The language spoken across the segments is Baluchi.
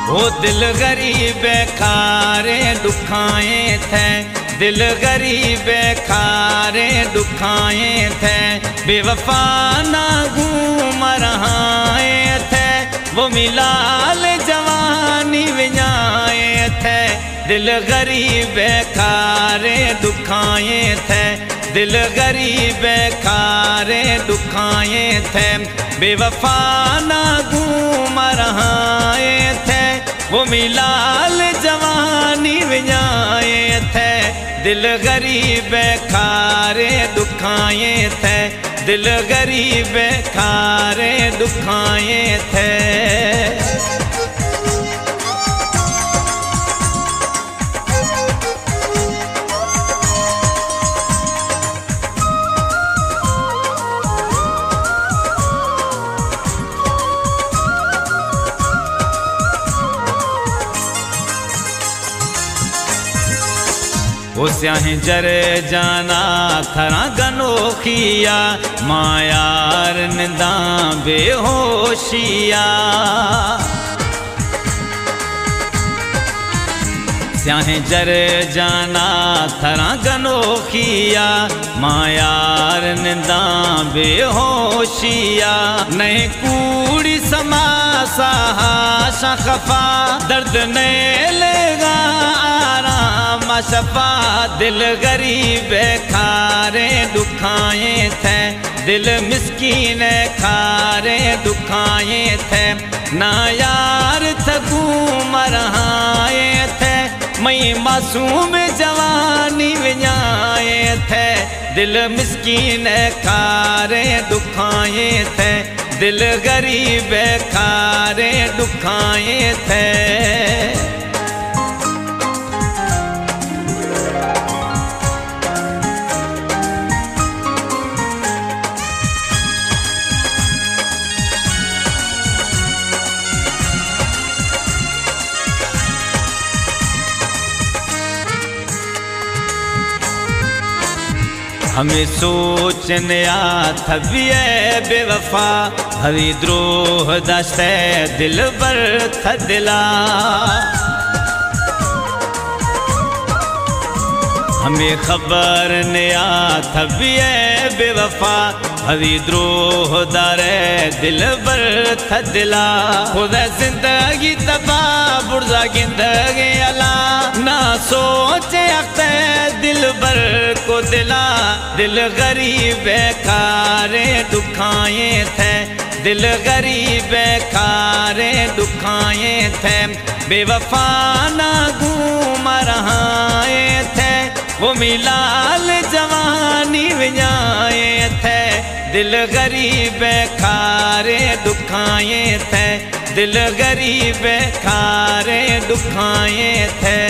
او دل غریب کاریں ڈکھائیں تھے، دل غریب کاریں ڈکھائیں تھے، بے وفا نہ گوں مرہائیں تھے، وہ ملال جوانی ونجائیں تھے۔ دل غریب کاریں ڈکھائیں تھے، دل غریب کاریں ڈکھائیں تھے، بے وفا نہ گوں مرہائیں تھے، وہ ملال جوانی ونجائیں تھے۔ دل غریب کاریں ڈکھائیں تھے، دل غریب کاریں ڈکھائیں تھے۔ او سیاہیں جر جانا تھراں گنوخیا، ما یار ننداں بے ہوشیا۔ سیاہیں جر جانا تھراں گنوخیا، ما یار ننداں بے ہوشیا۔ نئے کوڑی سما ساہا شاں خفا، درد نئے لے گا آرام شفا۔ دل غریب کاریں ڈکھائیں تھے، دل مسکین کاریں ڈکھائیں تھے، نہ یار تھکوں مرہائیں تھے، مئی معصوم جوانی ونجائیں تھے۔ دل مسکین کاریں ڈکھائیں تھے، دل غریب کاریں ڈکھائیں تھے۔ ہمے سوچ نیا تھبی اے بے وفا، ہری دروہ داشتہ دلبر تھا دلا۔ ہمے خبر نیا تھبی اے بے وفا، ہری دروہ دارے دلبر تھا دلا۔ خدا زندگی تباہ برزا گندگے الا، نہ سوچ اختے دلبر کو دلا۔ دل غریب کاریں ڈکھائیں تھے، دل غریب کاریں ڈکھائیں تھے، بے وفا نہ گوں مرہائیں تھے، وہ ملال جوانی ونجائیں تھے۔ دل غریب کاریں ڈکھائیں تھے، دل غریب کاریں ڈکھائیں تھے۔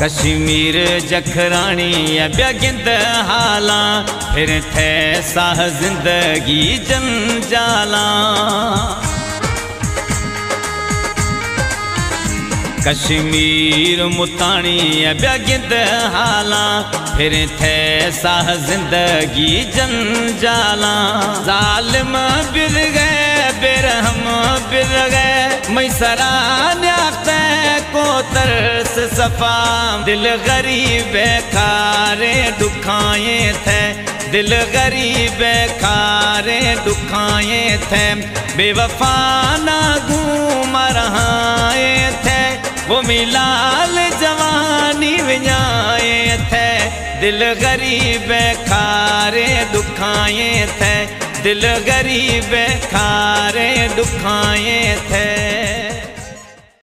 کشمیر جکھرانی ءَ بیا گند حالاں، پھر تھے ساہ زندگی جنجالاں۔ کشمیر متانی ءَ بیا گند حالاں، پھر تھے ساہ زندگی جنجالاں۔ ظالم برگئے، بے رحم برگئے، مئی سرا نیاختے کو ترس صفا۔ دل غریب کاریں ڈکھائیں تھے، دل غریب کاریں ڈکھائیں تھے، بے وفا نہ گوں مرہائیں تھے، وہ ملال جوانی ونجائیں تھے۔ دل غریب کاریں ڈکھائیں تھے، دل غریب کاریں ڈکھائیں تھے۔